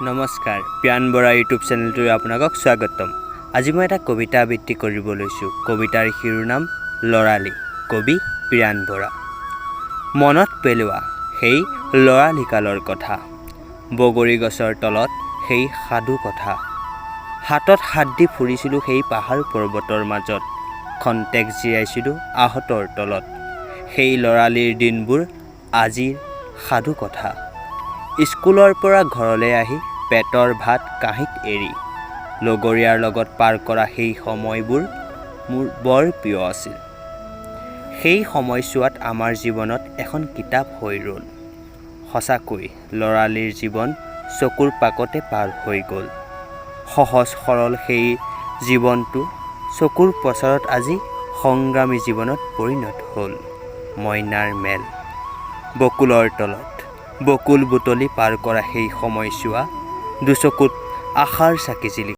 নমস্কাৰ, পিয়ান বৰা ইউটিউব চেনেলটোৰে আপোনালোকক স্বাগতম। আজি মই এটা কবিতা আবৃত্তি কৰিব লৈছোঁ। কবিতাৰ শিৰোনাম "ল'ৰালি", কবি পিৰাণ বৰা। মনত পেলোৱা সেই ল'ৰালিকালৰ কথা, বগৰী গছৰ তলত সেই সাধু কথা। হাতত হাত দি ফুৰিছিলোঁ সেই পাহাৰ পৰ্বতৰ মাজত, খন্তেক জিৰাইছিলোঁ আহঁতৰ তলত। সেই ল'ৰালিৰ দিনবোৰ আজিৰ সাধু কথা। স্কুলৰ পৰা ঘৰলৈ আহি পেটৰ ভাত কাঁহীত এৰি লগৰীয়াৰ লগত পাৰ কৰা সেই সময়বোৰ মোৰ বৰ প্ৰিয় আছিল। সেই সময়ছোৱাত আমাৰ জীৱনত এখন কিতাপ হৈ ৰ'ল। সঁচাকৈ ল'ৰালিৰ জীৱন চকুৰ পলকতে পাৰ হৈ গ'ল। সহজ সৰল সেই জীৱনটো চকুৰ পচাৰত আজি সংগ্ৰামী জীৱনত পৰিণত হ'ল। মইনাৰ মেল, বকুলৰ তলত বকুল বুটলি পাৰ কৰা সেই সময়ছোৱা দুচকুত আশাৰ চাকি জিলিকি